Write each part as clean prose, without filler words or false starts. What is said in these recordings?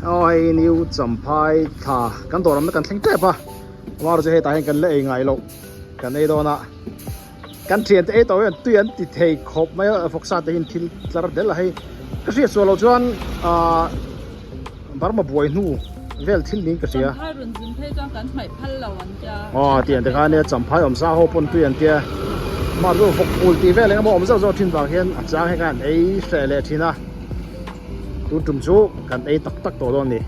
Aw hei new champhai thla kan dawr awmna kan thleng tep a amaherawhchu chu hetah hian kan la ei ngai loh kan ei dawn a kan thiante ei tawh hian tui an ti thei khawp mai a vawksa te hian thil tlar del a hei ka hriat sual loh chuan ahh Burma buai hnu vel thil niin ka hria. Champhai rawn zin phei chuan kan hmaih phal lo an tia. Aw tiang te khan nia champhai awm sa ho pawn tui an tia. Mah chu vawk phul tih vel engemaw awm zauh zauh thin vang hian a chang hi khan ei hreh leh thin a. Tun tum chu kan ei tak tak tawh dawn a ni.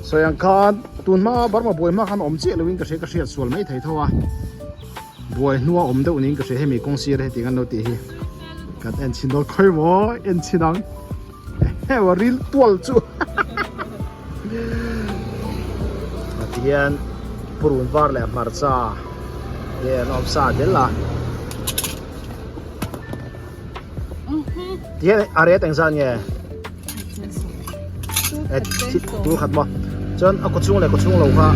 Sawi ang khan tun hma Burma buai hma khan awm chiah loin ka hria ka hriat sual mai thei tho a. Buai hnua awm deuh niin ka hria hemi kawng sir heti kan lo tih hi kan en chhin dawn khawi maw en chhin ang heu a ril tual chu a ti hian purun var leh hmarcha te an awm sa tel a ti hian a rate engzat nge tur khat maw chuan a kawchhung leh kawchhung lo kha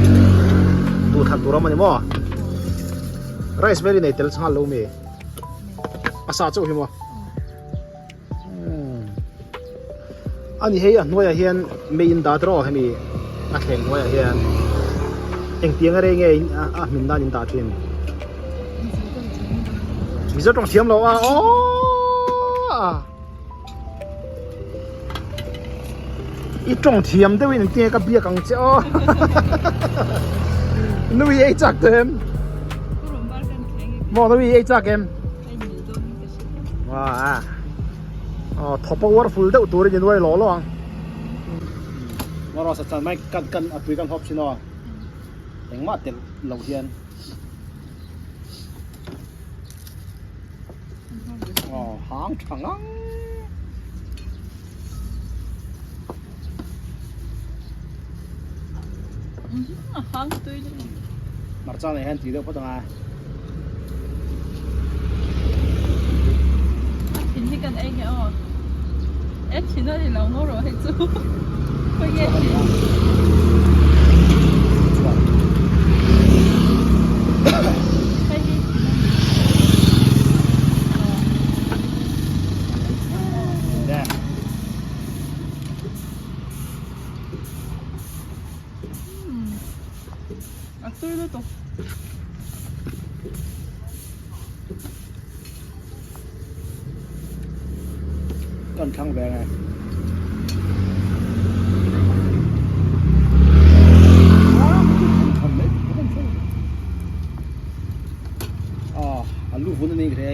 tur khat tur a awm a ni maw rice vel i nei tel chhal lo mi a sa chauh hi maw a ni hei a hnuaiah hian mei in dah tawh hemi a thleng hnuaiah hian engtiang a rei nge a hmin nan in dah thin mizo tawng thiam lo a aww. I tawng thiam deuhin engtin nge ka biak ang che aw Nui ei chak tawh em Maw nui ei chak em Aw thawp a uar ful deuh turin i nuai lawh lawh ang Ngaw sa chan mai kan kan a tui kan hawp thin aw engmah telh loh hian. Aw hang tha ngang. Hang tui ni. Hmarcha nei hian tui deuh phawt ang a. A thin hi kan ei nge aw. E thin a ni lo ngaw rawh hei chu. Khawi nge thin. Hei hi thin a ni. A tui lutuk. Kan thlang ve nge. A lu vun a ni ka hria.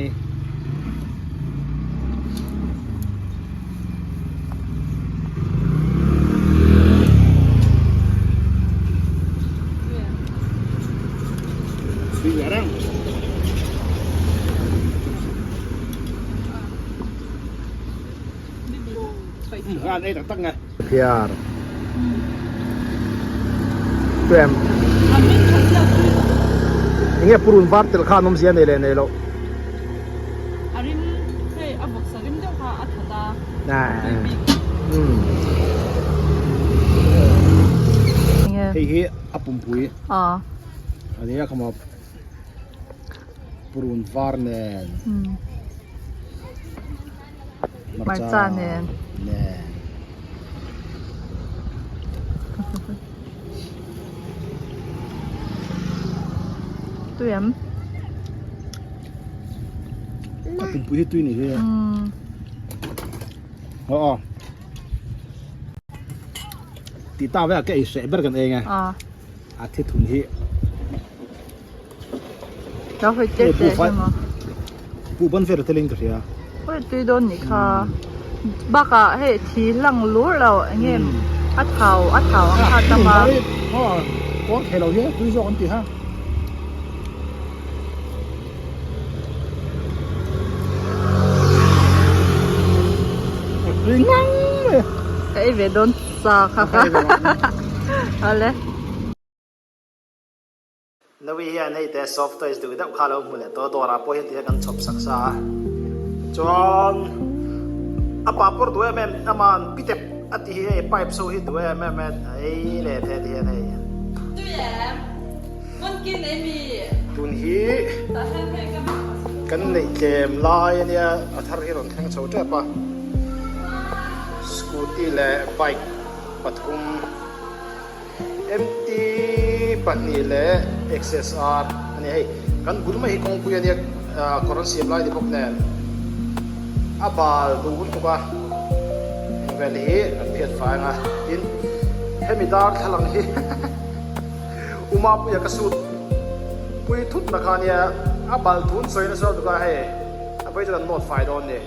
Tui leh reng. Ngan ei tak tak nge. Phiar. Tuem. Enge purun var tel khan awmzia nei leh nei loh. A rim hei a vawksa rim deuh kha a that a. Hei hi a pumpui. A nia khama purun var nen. Hmarcha nen. Nen. Tui em? A pumpui hi tui ni hi. Aw aw. Ti ta vek ka ei hreh ber kan ei nge. A thi thun hi. Lo hawi tir teh hi maw. Buh ban vel telin ka hria. Hawi tui dawn nih kha. Bakah hei thi hlang lur lo eng nge a thau a thau ang kha tam a. Kawn thei lo hi tui zawk an ti ha. Tui ngang mai. Ka ei ve dawn sa kha kha. Awle. Nawi hian hei te soft toys duh deuh kha lo hmu leh tawh a, dawrah pawh hian tihian kan chhawp sak sa a, chuan a pa pawr duh em em aman pitep a tih hi hei pipe so hi duh em em a ei leh te tihian hei. Tun hi kan neih tlem lai ania a thar hi rawn thleng chho tep a. Scooty leh bike pathum MT pahnih leh XSR a ni hei. Kan bul mai hi kawngpui a nia kawr an siam lai ni bawk nen a bal duh lutuk a eng vel hi kan phiat fai ang a tin hemi darthlalang hi Umapuia ka suit pui thut na kha nia a bal thun sawi nasa lutuk a hei a vei chu kan nawt fai dawn ni.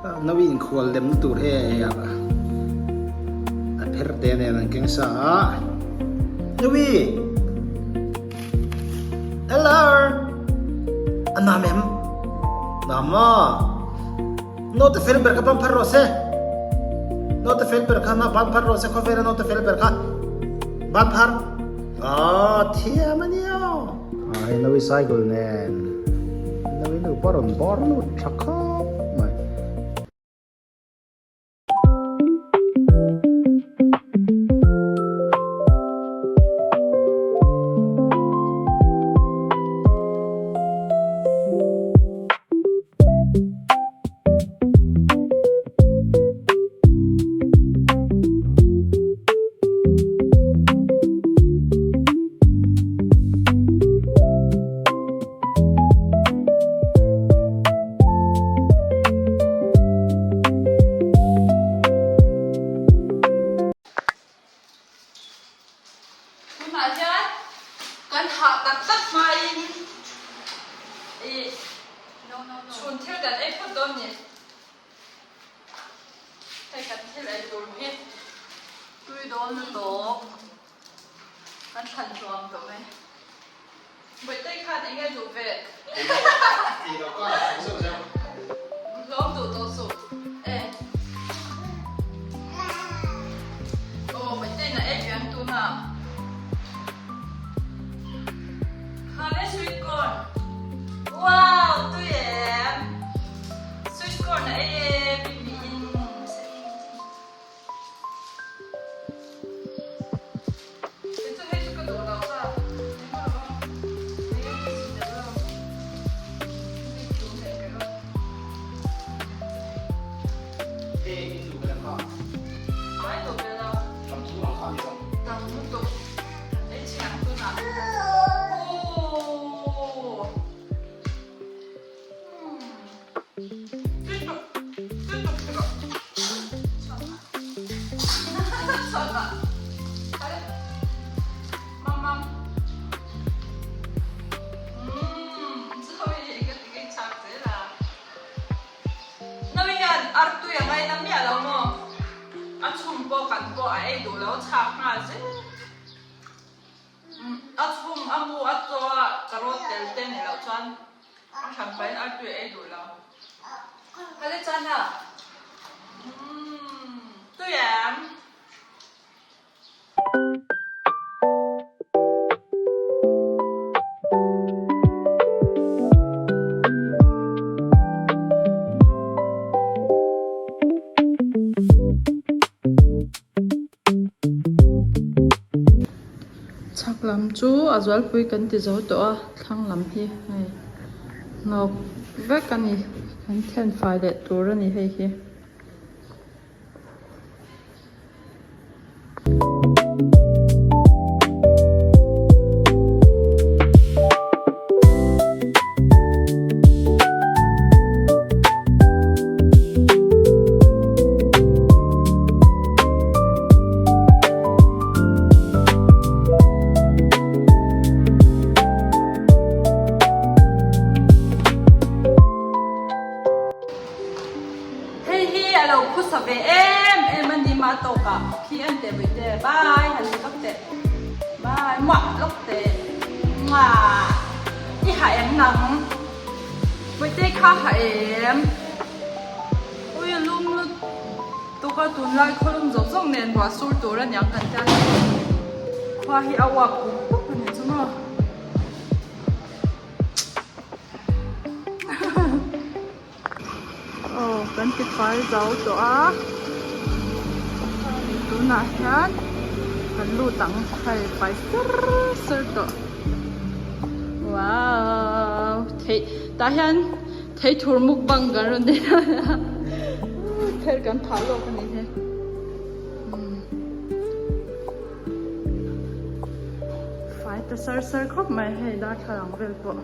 Nawi inkhual lemna tur hei a pher te nen an keng sa a Nawi Hello a nam em nam maw Naute fel ber kha ban phar rawh se Naute fel ber kha na ban phar rawh se khawvela naute fel ber kha ban phar ah thiam a nia ah hei nawi cycle nen nawi nu pawh a rawn bawr lut tha khawp mai. Tunah hian kan hah tak tak hmain ih chhun thil kan ei phawt dawn ni. Hei kan thil ei tur hi tui dawn lutuk kan thlan hluam tawh mai. Bawihtei khan eng nge duh ve? Hlawm duh tawh suh e. Aw Bawihteiin a ei ve ang tunah. Khale sweet corn. Wow tui em. Sweet corn a ei e pihnih in. A chhum a mu a chaw a carrot tel te ni loh chuan A hran pahin artui a ei duh lo. Hale chuan a umm tui em? Chhak lam chu a zualpui kan ti zo tawh a thlang lam hi hei hnawk vek a ni kan then fai leh tur a ni hei hi. Hei hi a lo khusa ve em em a ni mah tawkah khi en teh mai te bye han ti lawk teh bye muah lawk teh muah i ha em nang Mawite kha ha em ui a lum lutuk a tunlai khawlum zawk zawk nen ruah sur tur a niang kan tia khua hi a uap pup pup a ni chu maw. Aw kan ti fai zo tawh a tunah hian kan lut ang hei fai ser ser tawh wow thei tah hian thei thur mukbang kan rawn nei a. Ther kan phah lawk a ni hi. Fai ta sar sar khawp mai hei darthlalang vel pawh.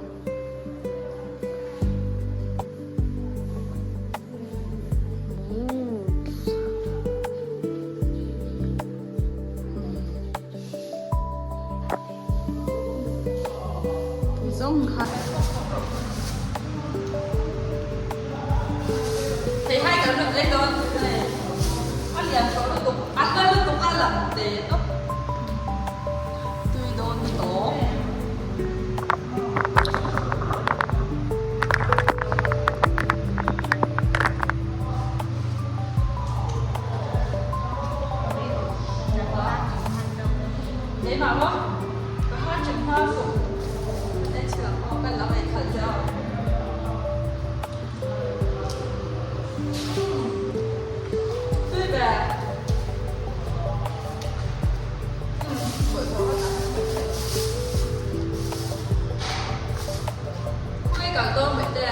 Zawng kha. Thei hai kan rawn ei dawn hei a lian tawh lutuk a hla lutuk a lang te tawp tui dawn tawp. Keimah maw? Ka ha ṭhen hma suh. En chhi lang maw? Kan lam ei khalh che a. Tui ve. Khawi kal dawn mai te.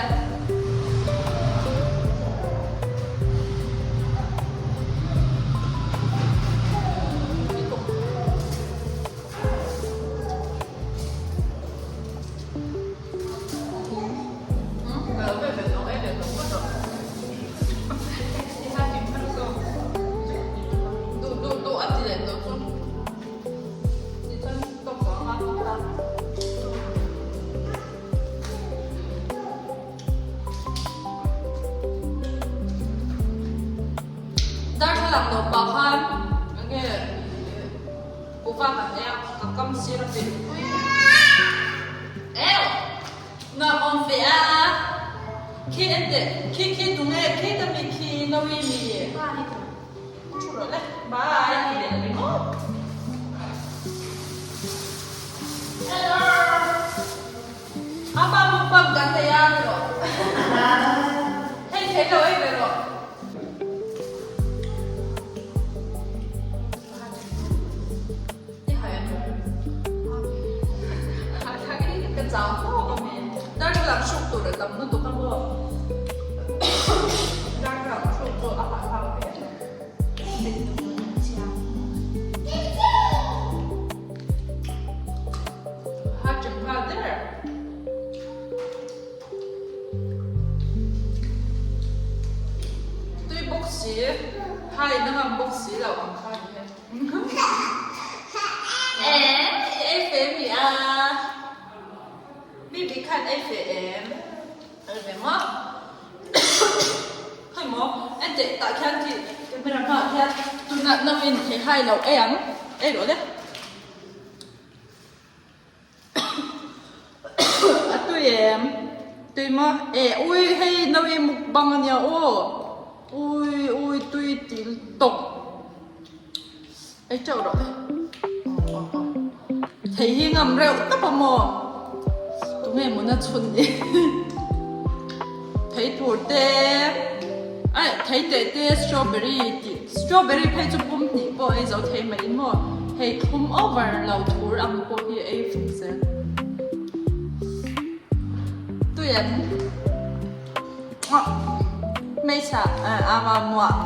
Darthlalang nupa khan enge kuhva kan ei a, ka kam sir a pin pui eu nuam awm ve a khi en teh khi khi tunge khi ta mi khi nawi mi thu rawh le bye ti leh ringawt. Hello Apa mukbang kan nei a ni rawh hei thei lo ei ve rawh. Ka chau tawk a mi. Darthlalang hruk tur a tam lutuk a maw. Darthlalang hruk chu a hahthlak ve. Ha cheng nghal der. Tui bawk si, hai na ngam bawk si lo ang kha ni he. Eh, ei fe mi a. Mi bi khan ei fe em. Ei ve maw. Hei maw, en teh tah khian khi camera hmaah khian tunah nawin thei hai lo ei ang. Ei rawh le. A tui em? Tui maw? E ui hei nawi mukbang ania aw ui ui tui til tawk ei teuh rawh le thei hi ngam reuh tawp a maw tunge mawna chhun ni thei tur te aih thei teh te strawberry tih Strawberry phei chu pum hnih pawh ei zo thei mai in maw? Hei thlum over lo thur ang pawh hi ei fuk zel. Tui em? Hmeichhia ama muah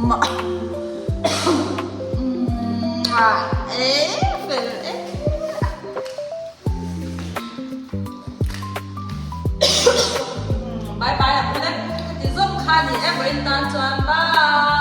muah muah e fel e. Bye bye ang le. Heti zawng kha ni e vawiin tan chuan bye.